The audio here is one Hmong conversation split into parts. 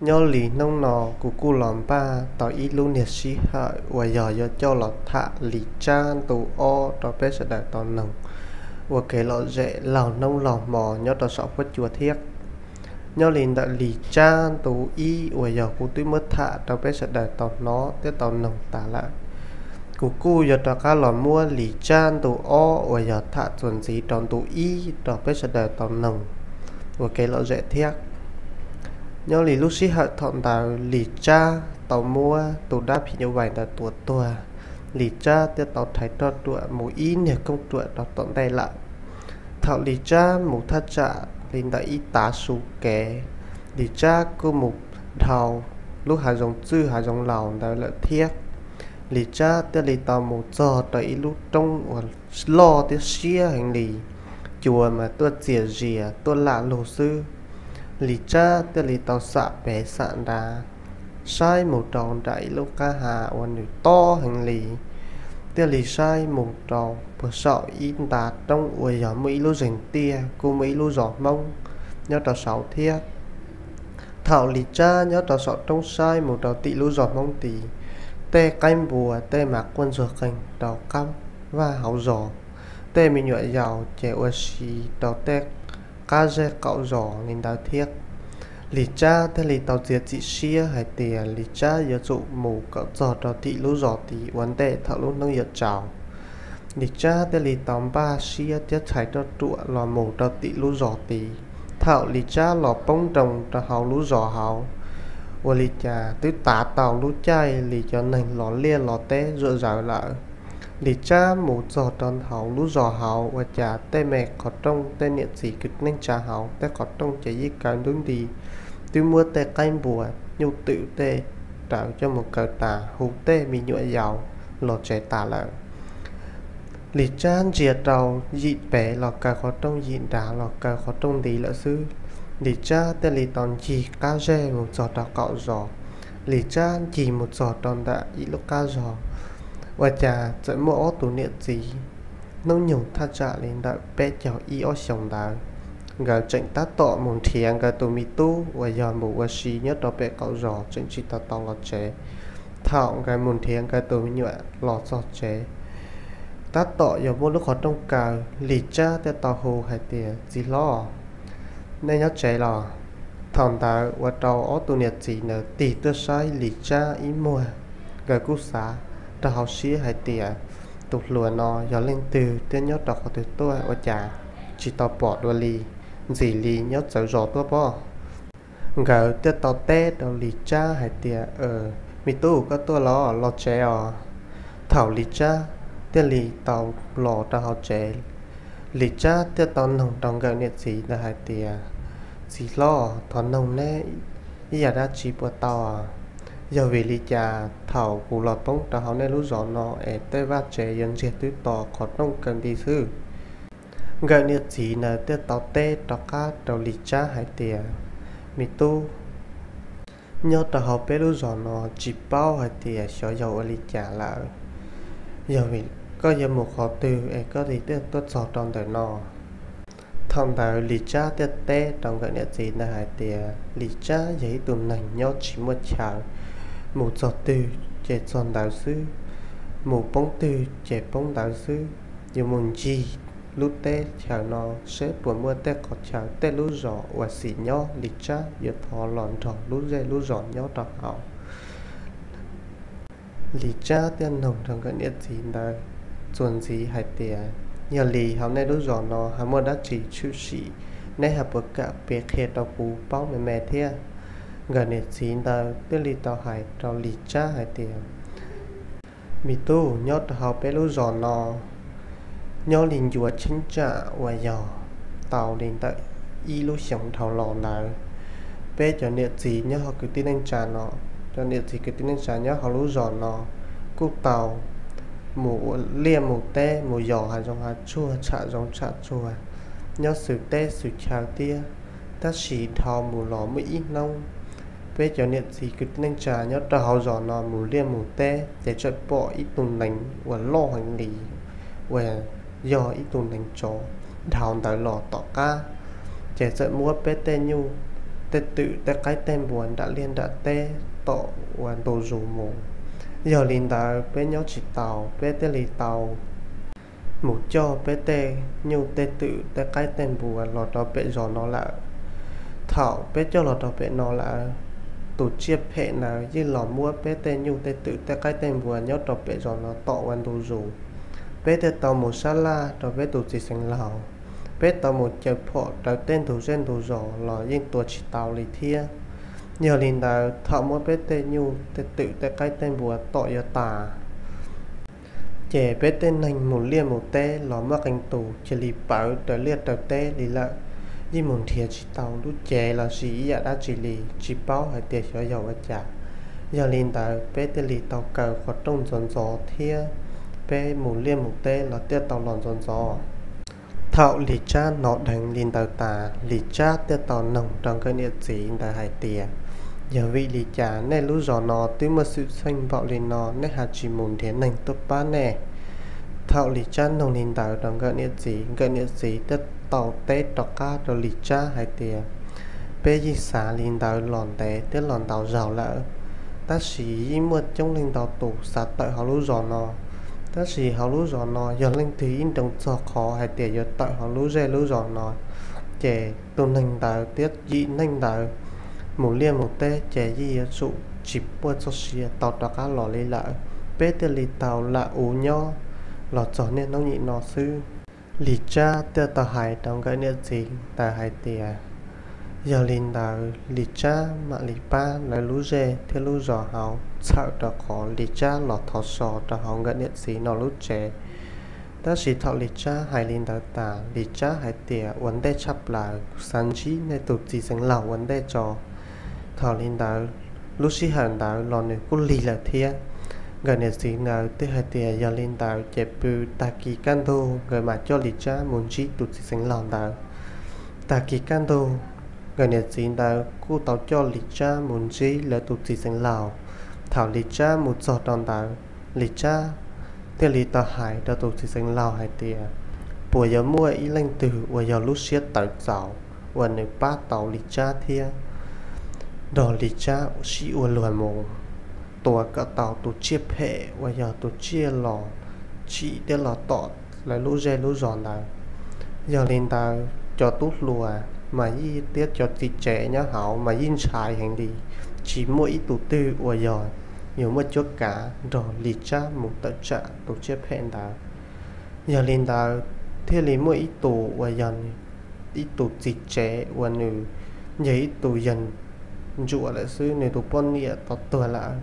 Nyob li hnub no kuv kuj los npaj tau ib lub niag sij hawm uas yog yuav coj los tham Lis Tsab ntu ob rau peb sawv daws tau noog ua kev lom zem laug hnub laug hmo nyob rau saum huab cua thiab. Nyob li ntawm Lis Tsab ntu ib uas yog kuv twb muab tham rau peb sawv daws tau hnov thiab tau noog tas lawm, kuv kuj yuav rov qab los muab Lis Tsab ntu ob uas yog tham txuas ntxiv rau ntu ib rau peb sawv daws tau noog ua kev lom zem thiab. Nyob li lub sij hawm thaum ntawd Lis Tsab tau muab tus dab phim nyuj vais ntawd tua tuag, Lis Tsab thiaj tau rhais roj ruam mus ib niag koob ruam rau tom ntej lawm. Thaum Lis Tsab mus thaj tsam li ntawm ib tav su kev, Lis Tsab kuj mus dhau lub hav zoov txwj hav zoov laus ntawd lawm thiab. Lis Tsab thiaj li tau mus txog rau ib lub roob uas loj thiab siab heev li, cua mas tuaj txias zias tuaj lam lug xwb. Lis Tsab thiaj li tau xam pem xam nrad, saib mus rau nram ib lub qab ha uas nws tob heev li, thiaj li saib mus rau puag saum ib nta roob uas yog muaj ib lub zeeg tiaj kuj muaj ib lub zos Hmoob nyob rau saud thiab. Thaum Lis Tsab nyob rau saum roob saib mus rau tim lub zos Hmoob tid, tej qaib npua tej mas quaj ntsuag qeeg rau qab vaj hauv zos, tej me nyuam yaus ces ua si rau tej qab zej qaum zos li ntawd thiab. Lis Tsab thiaj li tau txiav txim siab hais tias Lis Tsab yuav tsum mus kom txog rau tim lub zos tid ua ntej thaum lub hnub yuav tsaus. Lis Tsab thiaj li tau npaj siab thiab rhais roj ruam los mus rau tim lub zos tid. Thaum Lis Tsab los poob nroo rau hauv lub zos hauv, ua li cas twb tav tau lub caij li cov neeg los liaj los teb zuam zaws lawm. Lis Tsab mus txog rau hauv lub zos hauv ua cas tej me qhov rooj, tej niam txiv kwv tij neej tsa hauv tej qhov rooj ces yeej kaw ntub nti, twb muab tej qaib npua nyuj twm tej raws coj mus kaw tas, hu tej me nyuam yaus los tsev tas lawm. Lis Tsab ntsia rau yim pem los kaw qhov rooj, yim nrad los kaw qhov rooj nti lawm xwb. Lis Tsab thiaj li tau ncig qab zej mus txog rau qaum zos. Lis Tsab ncig mus txog rau ntawm ib lub qab zos, ua cas txawm muaj ob tug niam txiv hnub nyoog thaj tsam li ntawm peb caug ib ob xyoos ntawd, nkawd tseem tab tom mus nrhiav nkawd tus me tub uas yog mus ua si nyob rau pem qaum zos tseem tsis tau tau los tsev. Thaum nkawd mus nrhiav nkawd tus me nyuam los txog tsev, tab tom yuav muab lub qhov rooj kaw, Lis Tsab thiaj tau hu hais tias, Txiv hlob, nej nyob tsev los? Thaum ntawd ua rau ob tug niam txiv ntawd tig tuaj saib Lis Tsab ib muag, nkawd kuj xav rau hauv siab hais tias, Tus hluas no yog leej twg thiab nyob rau qhov twg tuaj ua cas tsis tau pom dua li, ntxim li nyob txawv zos tuaj pob. Nkawd thiaj tau teb rau Lis Tsab hais tias, Me tub, koj tuaj los? Los tsev os. Thaum Lis Tsab thiaj li tau los rau hauv tsev, Lis Tsab thiaj tau noog rau nkawm niam txiv ntawd hais tias, Txiv hlob, thov noog neb ib yam dab tsi puas tau? Yog vim li cas thaum kuv los poob rau hauv nej lub zos no es tej vaj tsev yuav ntsiag twb to, qhov rooj kaw nti xwb. Nkawm niam txiv ntawd thiaj tau teb rov qab rau Lis Tsab hais tias, Me tub, nyob rau hauv peb lub zos no tsis paub hais tias xyov yog ua li cas lawm. Yog vim koj yuav mus qhov twg es koj li thiaj tuaj txog rau ntawm no? Thaum ntawd Lis Tsab thiaj teb rau nkawm niam txiv ntawd hais tias, Lis Tsab yog ib tug neeg nyob tsis muaj chaw, mus txog twg ces txog ntawd xwb, mus poob twg ces poob ntawd xwb. Yuav mus ncig lub teb chaws no seb puas muaj tej qhov chaw tej lub zos uas xim nyob, Lis Tsab yuav thov los nrog lub zej lub zos nyob rau hauv. Lis Tsab thiaj noog rau nkawm niam txiv ntawd txuas ntxiv hais tias, Yog li hauv nej lub zos no ho muaj dab tsi tshwm sim, neb ho puas kam piav qhia rau kuv paub me me thiab? Nkawm niam txiv ntawd thiaj li tau hais rau Lis Tsab hais tias, Me tub, nyob rau hauv peb lub zos no, nyob li ncua cheeb tsam uas yog tau li ntawm ib lub xyoos dhau los ntawd, peb cov niam txiv nyob hauv kwv tij neej tsa no, cov niam txiv kwv tij neej tsa nyob hauv lub zos no kuj tau mus ua liaj mus teb, mus yos hav zoov hav tsuag, tsham zoov tsham tsuag, nyob xws teb xws chaw thiab. Tab sis dhau mus los muaj ib hnub, peb cov niam txiv kwv tij neej tsa nyob rau hauv zos no mus liaj mus teb ces txawm pom ib tug nees uas loj heev li, uas yog ib tug nees tsov dhau ntawd los tom qab, ces txawm muab peb tej nyuj tej twm tej qaib tej npua nram liaj nram teb tom ua ntu zus mus. Yog li ntawd peb nyob tsis tau, peb thiaj li tau mus coj peb tej nyuj tej twm tej qaib tej npua los rau pem zos no lawm. Thaum peb coj los rau pem no lawm, tus tsiaj phem ntawd yeej los muab peb tej nyuj tej twm tej qaib tej npua nyob rau pem zos no tom ua ntu zus. Peb thiaj tau mus sab laj rau peb tus txiv xeev laus, peb tau mus caws phom raws tej ntug zej ntug zos los yeej tua tsis tau li thiab. Yog li ntawd thaum muab peb tej nyuj tej twm tej qaib tej npua tom yuav tas, ces peb tej neeg mus liaj mus teb los muaj qee tus cia li pawv raws liaj raws teb li lawm, yeej mus nrhiav tsis tau lub cev los sis ib yam dab tsi li, tsis paub hais tias xyov yog ua cas. Yog li ntawd peb thiaj li tau kaw qhov rooj ntxov ntxov thiab peb mus liaj mus teb los thiaj tau los ntxov ntxov. Thaum Lis Tsab hnov dheev li ntawd tas, Lis Tsab thiaj tau noog rau nkawd niam txiv ntawd hais tias, yog vim li cas nej lub zos no twb muaj xwm txheej npaum li no nej ho tsis mus nrhiav neeg tuaj pab nej? Thaum Lis Tsab noog li ntawd rau nkawd niam txiv, nkawd niam txiv thiaj tau teb rov qab rau Lis Tsab hais tias, peb yeej xav li ntawd los ntev thiab los ntau zaus lawm, tab sis yeej muaj coob leej ntau tus xav tawm hauv lub zos no, tab sis hauv lub zos no yog leej twg ib nroo txog qhov hais tias yuav tawm hauv lub zej lub zos no, ces tus neeg ntawd thiab yim neeg ntawd mus liaj mus teb ces yeej yuav tsum tsis muaj txoj sia tau rov qab los li lawm. Peb thiaj li tau lam ua nyob los txog niaj hnub nim no xwb. Lis Tsab thiaj tau hais rau nkawd niam txiv ntawd hais tias, yog li ntawd Lis Tsab mam li pab lawv lub zej thiab lub zos hauv txhawm rau qhov Lis Tsab los thov so rau hauv nkawd niam txiv no lub tsev. Tab sis thaum Lis Tsab hais li ntawd tas, Lis Tsab hais tias, ua ntej tshaj plaws kuv xav ntsib nej tus txiv xeev laus ua ntej tso. Thaum li ntawd, lub sij hawm ntawd los nws kuj lig lawm thiab. Nkawd niam txiv ntawd thiaj hais tias, yog li ntawd ces pw, tag kis kaj ntug nkawd mam coj Lis Tsab mus ntsib tus txiv xeev laus ntawd. Tag kis kaj ntug, nkawd niam txiv ntawd kuj tau coj Lis Tsab mus ntsib lawv tus txiv xeev laus. Thaum Lis Tsab mus txog rau ntawd, Lis Tsab thiaj li tau hais rau tus txiv xeev laus hais tias, puas yuav muaj ib leej twg uas yog lub siab tawv txaus uas nws pab tau Lis Tsab thiab nrog Lis Tsab sib ua luag mus tua kom tau tus tsiaj phem uas yog tus tsiaj los tsim thiab los tom lawv lub zej lub zos ntawd. Yog li ntawd, cov tub hluas mas yeej thiab cov txiv tsev nyob hauv mas yeej ntshai heev li, tsis muaj ib tug twg uas yog yuav muaj cuab kav nrog Lis Tsab mus tawm tsam tus tsiaj phem ntawd. Yog li ntawd, thiaj li muaj ib tus uas yog ib tus txiv tsev uas nws yog ib tus yawg ntsuam lawm xwb, nws tus poj niam tau tuag lawm.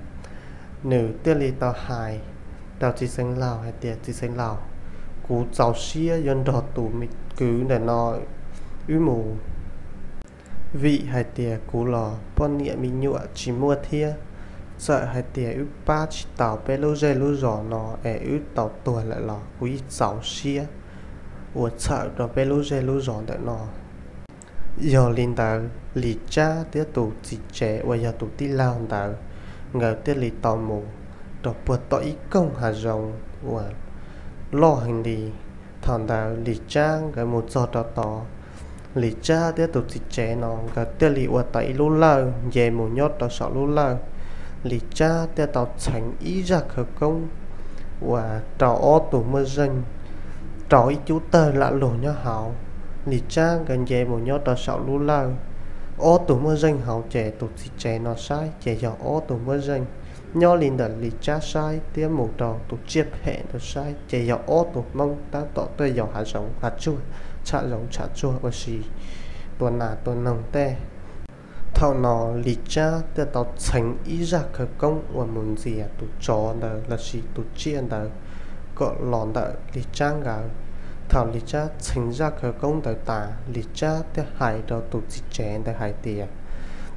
Nws thiaj li tau hais rau txiv xeev laus hais tias, txiv xeev laus, kuv txaus siab yuav nrog tus me kwv ntawm no wb mus, vim hais tias kuv los poj niam me nyuam tsis muaj thiab. Txawm hais tias wb pab tsis tau peb lub zej lub zos no es wb tau tuag lawm los kuv yeej txaus siab ua txhawm rau peb lub zej lub zos ntawm no. Yog li ntawd, Lis Tsab thiab tus txiv tsev uas yog tus tij laug ntawd, nkawd thiaj li tau mus rau puag tom ib koog hav zoov uas loj heev li. Thaum ntawd Lis Tsab nkawd mus txog rau tod, Lis Tsab thiab tus txiv tsev no nkawd thiaj li ua tau ib lub lawj nce mus nyob rau saum lub lawj. Lis Tsab thiaj tau txheev ib zaj khawv koob uas rau ob tug muaj zeej, rau ib cub tawg lam lug nyob hauv. Lis Tsab nkawd nce mus nyob rau saum lub lawj, ob tug muaj zeej hauv ces tus txiv tsev no saib ces yog ob tug muaj zeej. Nyob li ntawm Lis Tsab saib thiab mus rau tus tsiaj phem ntawd saib ces yog ob tug Hmoob tab tom tuaj yos hav zoov hav tsuag, tsham zoov tsham tsuag ua si, tua nas tua noog tej. Thaum no Lis Tsab thiaj tau txheev ib zaj khawv koob uas mus ntxias tus tsov ntawd lossis tus tsiaj ntawd kom los ntawm Lis Tsab nkawd. Thaum Lis Tsab txheev zaj khawv koob ntawd tas, Lis Tsab thiaj hais rau tus txiv tsev ntawd hais tias,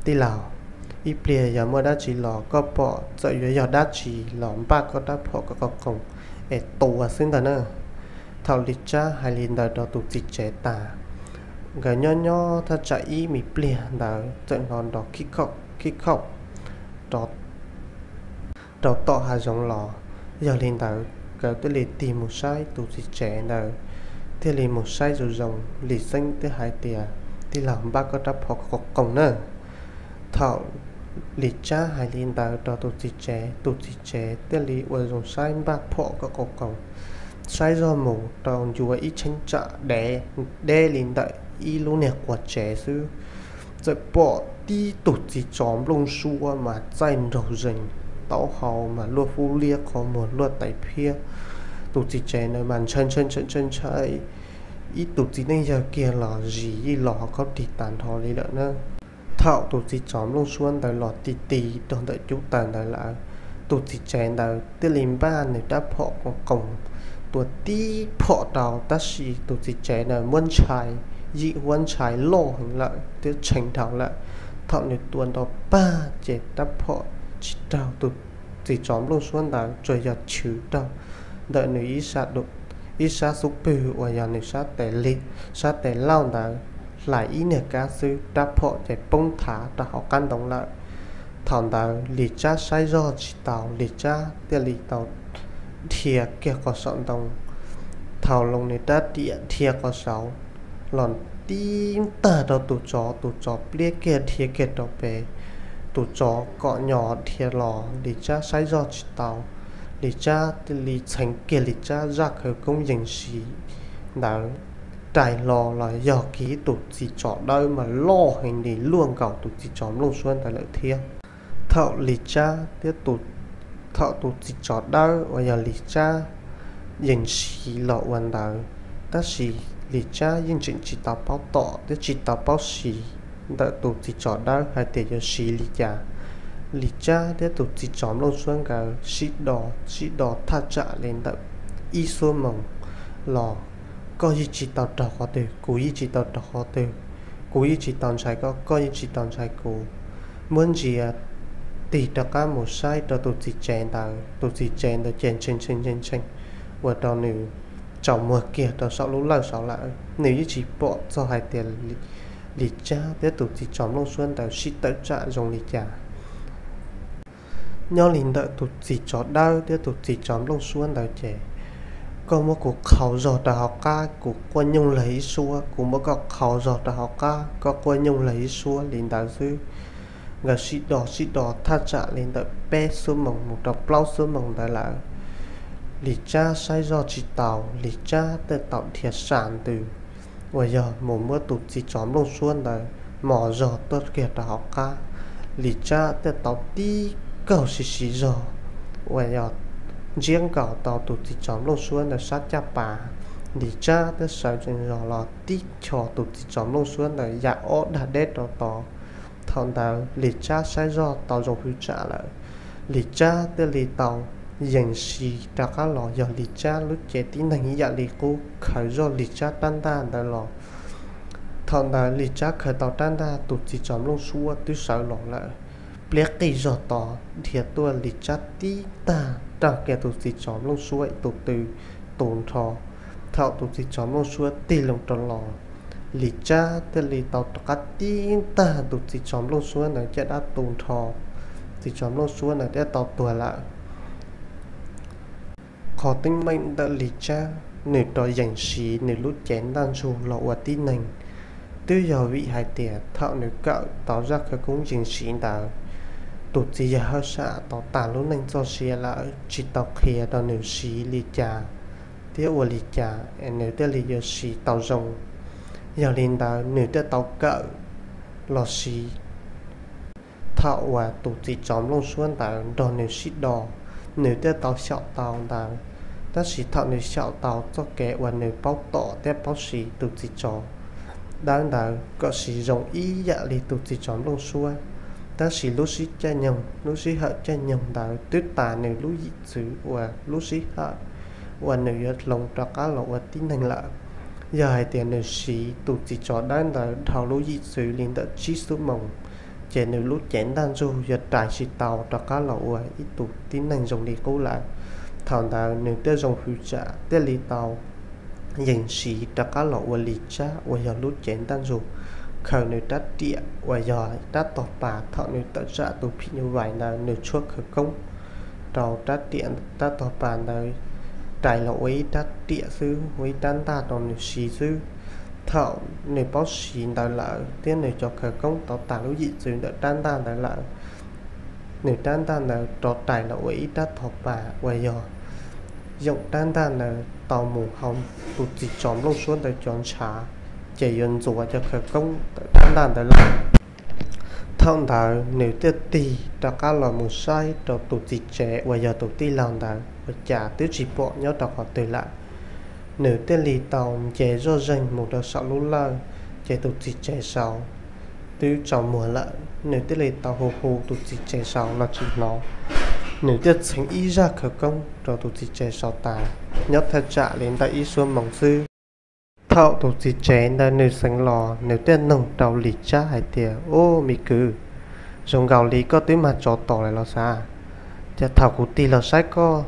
tij laug, ib pliag yog muaj dab tsi los koj pom txawm yuav yog dab tsi los npaj koj rab phom koj qhov qoos es tua xwb ntag na. Thaum Lis Tsab hais li ntawd rau tus txiv tsev tas, nkawd nyob nyob thaj tsam ib me pliag ntawd txawm hnov nrov khib khaum khib khaum rau tom hav zoov los. Yog li ntawd nkawd thiaj li tig mus saib, tus txiv tsev ntawd thiaj li mus saib zoo zoo. Lis Xeeb thiaj hais tias, tij laug, npaj koj rab phom koj qhov qoos na. Thaum Lis Tsab hais li ntawd rau tus txiv tsev, tus txiv tsev thiaj li ua zoo saib npaj phom kom qas qoos, saib zog mus rau ncua ib cheeb tsam dev deb li ntawm ib lub niag quas tsev xwb, txawm pom tib tug txiv tsov nplooj suab mas txaij nraug zees, taub hau mas luaj fub liab, qhov muag luaj tais phiab. Tus txiv tsev ntawd mas ntshai ntshai ntshai ntshai ntshai, ib tus txiv neej yawg kiag los zis yij los hauv khaub rig tas nrho li lawm na. Thaum tus txiv tsov nplooj suab ntawd los ti ti rau ntawm cub taws ntawd lawm, tus txiv tsev ntawd thiaj li npaj nws rab phom qas qoos, tua tib phom rau, tab sis tus txiv tsev ntawd muab ntshai, yim huab ntshai loj heev lawm thiab tshee dhau lawm. Thaum nws tua nrov pag ces rab phom tsis raug tus txiv tsov nplooj suab ntawd, tsuas yog chwv raug ntawm nws ib sab xub pwg uas yog nws sab tes li, sab tes laug ntawd hlais ib niag kab xwb, rab phom ces poob thav rau hauv qab ntoo lawm. Thaum ntawd Lis Tsab saib zog tsis taus, Lis Tsab thiaj li tau dhia kiag qhov saum ntoo. Thaum los nws rab riam dhia qhov saud los tib tag rau tus tsov, tus tsov pliab kiag dhia kiag rau pem. Tus tsov kom nyos dhia los Lis Tsab saib zog tsis taus, Lis Tsab thiaj li txheev kiag Lis Tsab zaj khawv koob yees siv ntawd rais hlo los yog kiag ib tus txiv tsov dawb mas loj heev li, luaj nkaus tus txiv tsov nplooj suab ntawd lawm thiab. Thaum Lis Tsab thiab, thaum tus txiv tsov dawb uas yog Lis Tsab yees siv los ua ntawd, tab sis Lis Tsab yeej tseem tsis tau paub tom thiab tsis tau paub siv ntawm tus txiv tsov dawb hais tias yuav siv li cas. Lis Tsab thiab tus txiv tsov nplooj suab nkawd sib do sib do thaj tsam li ntawm ib xuab moos los, koj yeej tsis tau raug qhov twg, kuv yeej tsis tau raug qhov twg, kuv yeej tsis tau ntshai koj, koj yeej tsis tau ntshai kuv. Muab ntsia tig rov qab mus saib rau tus txiv tsev ntawd, tus txiv tsev ntawd ces ntshee ntshee ntshee ntshee, ua rau nws tsaus muag kiag rau saum lub lawj saud lawm, nws yeej tsis pom txog hais tias Lis Tsab thiab tus txiv tsov nplooj suab ntawd sib tawm tsam zoo li cas. Nyob li ntawm tus txiv tsov dawb thiab tus txiv tsov nplooj suab ntawd ces, koj muab kuv qhau zog rau hauv qab, kuv quaj nyooj lawg ib suab, kuv muab koj qhau zog rau hauv qab, koj quaj nyooj lawg ib suab li ntawd xwb. Nkawd sib do sib do thaj tsam li ntawm peb xuab moos mus rau plaub xuab moos ntawd lawm. Lis Tsab saib zog tsis taus, Lis Tsab thiaj tau dhia sam ntws uas yog mus muab tus txiv tsov nplooj suab ntawd mos zog tuaj kiag rau hauv qab. Lis Tsab thiaj tau tib kaug siv siv zog uas yog ntsiab nkaus tau tus txiv tsov nplooj suab ntawd sab caj pas. Lis Tsab thiaj sawv tsees zog los tib chos tus txiv tsov nplooj suab ntawd ya ob dag deb rau tod. Thaum ntawd Lis Tsab saib zog tau zoo hwv tsam lawm, Lis Tsab thiaj li tau yees siv rov qab los yog Lis Tsab lub cev tib neeg ib yam li qub, khaws zoj Lis Tsab rab ntaj ntawd los. Thaum ntawd Lis Tsab khaws tau rab ntaj, tus txiv tsov nplooj suab twb sawv los lawm. Pliab qij zog tod dhia tuaj, Lis Tsab tib tag rag kiag tus txiv tsov nplooj suab tus tw tu nrho. Thaum tus txiv tsov nplooj suab tig loo rov los, Lis Tsab thiaj li tau rov qab tib tag tus txiv tsov nplooj suab ntawd caj dab tu nrho. Txiv tsov nplooj suab ntawd thiaj tau tuag lawm. Qhov teeb meem ntawm Lis Tsab nws rov yees siv nws lub cev ntaj ntsug los ua tib neeg, twb yog vim hais tias thaum nws kawm tau zaj khawv koob yees siv ntawd, tus txiv yawg hawj sam tau tas lub neej txoj sia lawm, tsis tau qhia rau nws siv li cas thiab ua li cas es nws thiaj li yuav siv tau zoo. Yog li ntawd nws thiaj tau kawm los siv. Thaum uas tus txiv tsov nplooj suab ntawd nrog nws sib do, nws thiaj tau xyaum tau ntawd. Tab sis thaum nws xyaum tau txoj kev uas nws paub tom thiab paub siv tus txiv tsov dawb ntawd kom siv zoo ib yam li tus txiv tsov nplooj suab, tab sis lub sij caij nyoog, lub sij hawm caij nyoog ntawd twb tas nws lub yim txwv uas lub sij hawm uas nws yuav hloov rov qab los ua tib neeg lawm. Yog hais tias nws siv tus txiv tsov dawb ntawd dhau lub yim txwv li ntawm tsib xuab moos, ces nws lub cev ntaj ntsug yuav rais tsis tau rov qab los ua ib tus tib neeg zoo li qub lawm. Thaum ntawd nws thiaj zoo hwv tsam thiaj li tau yees siv rov qab los ua Lis Tsab uas yog lub cev ntaj ntsug, khaws nws rab riam uas yog rab tog pas thaum nws tawm tsam tus phim nyuj vais ntawd nws tshuab khawv koob rau rab riam rab tog pas ntawd rais los ua ib rab riam xwb, ua ib rab ntaj rau nws siv xwb. Thaum nws paub siv ntawd lawm thiab nws cov khawv koob tau tas lub yim txwv ntawm rab ntaj ntawd lawm, nws rab ntaj ntawd rov rais los ua ib rab thov pas uas yog yoom rab ntaj ntawd tau mus hauv tus txiv tsov nplooj suab ntawd cov ntshav, ces yuav ntxuav cov khawv koob ntawm rab ntaj ntawd lawm. Thaum ntawd nws thiaj tig rov qab los mus saib rau tus txiv tsev uas yog tus tij laug ntawd ua cas twb tsis pom nyob rau qhov twg lawm. Nws thiaj li tau nce zoj zeeg mus rau saum lub lawj, ces tus txiv tsev saud twb tsaus muag lawm. Nws thiaj li tau hu hu tus txiv tsev saud los tsis hnov. Nws thiaj txheev ib zaj khawv koob rau tus txiv tsev saud tas, nyob thaj tsam li ntawm ib suab moos xwb. Thaum tus txiv tsev ntawd nws xeev los, nws thiaj noog rau Lis Tsab hais tias, Ub, me kwv, zoo nkaus li koj twb mag tsov tom lawm los xav? Ces thaum kuv tig los saib koj,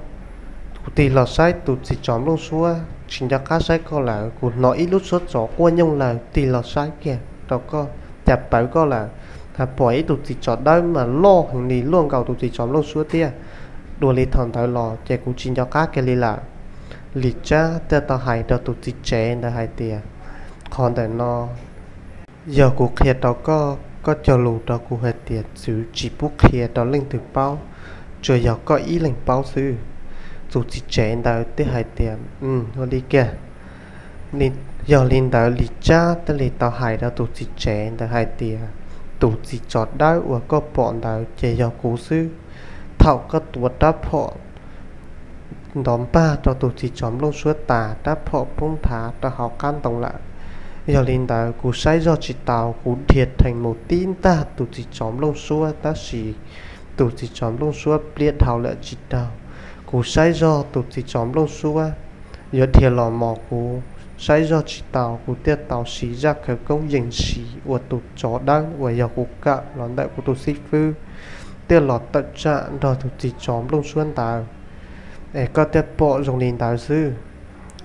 kuv tig los saib tus txiv tsov nplooj suab tsis nco qab saib koj lawm, kuv hnov ib lub suab tsov quaj nyooj lawm, tig los saib kiag rau koj, cas pawv koj lawm, ha pom ib tug txiv tsov dawb mas loj heev li, luaj nkaus tus txiv tsov nplooj suab thiab. Dua li thaum ntawd los ces kuv tsis nco qab kiag li lawm. Lis Tsab thiaj tau hais rau tus txiv tsev ntawd hais tias, Qhov ntawm no yog kuv qhia rau koj, koj cog lus rau kuv hais tias txwv tsis pub qhia rau leej twg paub, tsuas yog koj ib leeg paub xwb. Tus txiv tsev ntawd thiaj hais tias, Ua li kiag. Yog li ntawd Lis Tsab thiaj li tau hais rau tus txiv tsev ntawd hais tias, Tus txiv tsov dawb uas koj pom ntawd ces yog kuv xwb. Thaum koj tua rab phom nrov npag rau tus txiv tsov nplooj suab tas, rab phom poob nthav rau hauv qab ntoo lawm. Yog li ntawd kuv saib zog tsis tau, kuv dhia rhees mus tib ntaj tus txiv tsov nplooj suab, tab sis tus txiv tsov nplooj suab pliab dhau lawm tsis raug. Kuv saib zog tus txiv tsov nplooj suab yuav dhia los mos kuv, saib zog tsis tau, kuv thiaj tau siv zaj khawv koob yees siv uas tus tsov dawb uas yog kuv kawm los ntawm kuv tus xib fwb thiaj los tawm tsam nrog tus txiv tsov nplooj suab ntawd, es koj thiaj pom zoo li ntawd xwb.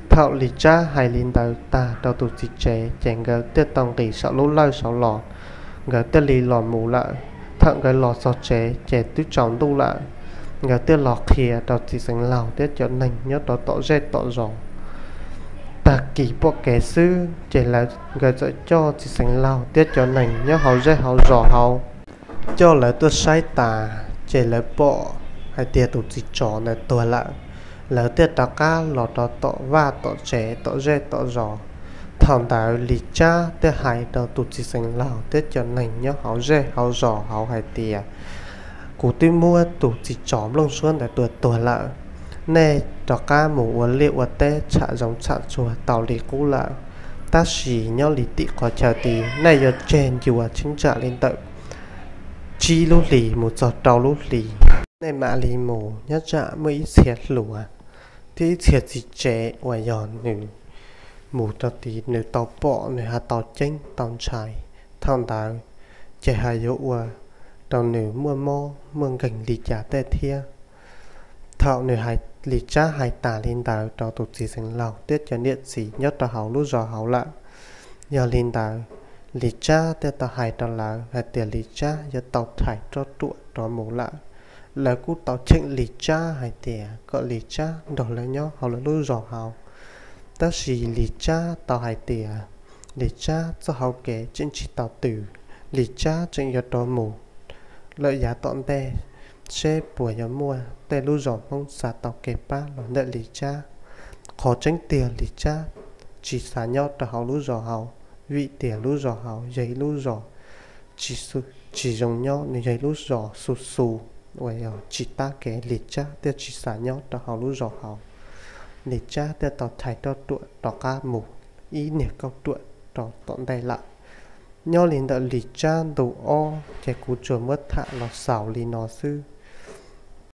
Thaum Lis Tsab hais li ntawd tag rau tus txiv tsev ces nkawd thiaj tau nqis saum lub lawj saud los, nkawd thiaj li los mus lawm. Thaum nkawd los txog tsev ces twb tsaus ntuj lawm, nkawd thiaj los qhia rau txiv xeev laug thiab cov neeg nyob rau tom zej tom zos. Tag kis pom kev xwb ces lawv, nkawd txawm coj txiv xeev laug thiab cov neeg nyob hauv zej hauv zos hauv, coj lawv tuaj saib tas, ces lawv pom hais tias tus txiv tsov ntawd tuag lawm. Lawv thiaj rov qab los rau tom vaj tom tsev tom zej tom zos. Thaum ntawd Lis Tsab thiaj hais rau tus txiv xeev laug thiab cov neeg nyob hauv zej hauv zos hauv hais tias, Kuv twb muab tus txiv tsov nplooj suab ntawd tua tuag lawm. Nej rov qab mus ua liaj ua teb txham zoov txham tsuag tau li qub lawm, tab sis nyob li tim qhov chaw tid nej yuav tseg ncua cheeb tsam li ntawm tsib lub hlis mus txog rau lub hlis. Nej mam li mus, nyob tsam muaj ib txhia hluas thiab ib txhia txiv tsev uas yog nws mus rau tid nws tau pom nws ho tau ceeb tau ntshai. Thaum ntawd ces ho yuav ua rau nws muaj mob muaj nkeeg li cas tej thiab. Thaum nws, Lis Tsab hais tas li ntawd rau tus txiv xeev laug thiab cov niam txiv nyob rau hauv lub zos hauv lawm, yog li ntawd Lis Tsab thiaj tau hais rau lawv hais tias Lis Tsab yuav tau thais roj ruam rov mus lawm. Lawv kuj tau cheem Lis Tsab hais tias kom Lis Tsab nrog lawv nyob hauv lawv lub zos hauv. Tab sis Lis Tsab tau hais tias Lis Tsab txoj hau kev tseem tsis tau tws, Lis Tsab tseem yuav rov mus lawm yav tom ntej seb puas yuav muaj tej lub zos Hmoob xav tau kev pab los ntawm Lis Tsab. Qhov tseeb tiag Lis Tsab tsis xav nyob rau hauv lub zos hauv, vim tias lub zos hauv yog ib lub zos tsis zoo nyob, nws yog ib lub zos xu xu uas yog tsis tab kev, Lis Tsab thiaj tsis xav nyob rau hauv lub zos hauv. Lis Tsab thiaj tau thais roj ruam rov qab mus ib niag kauj ruam rau tom ntej lawm. Nyob li ntawm Lis Tsab ntu ob ces kuv tsuas muab tham los xaus li no xwb.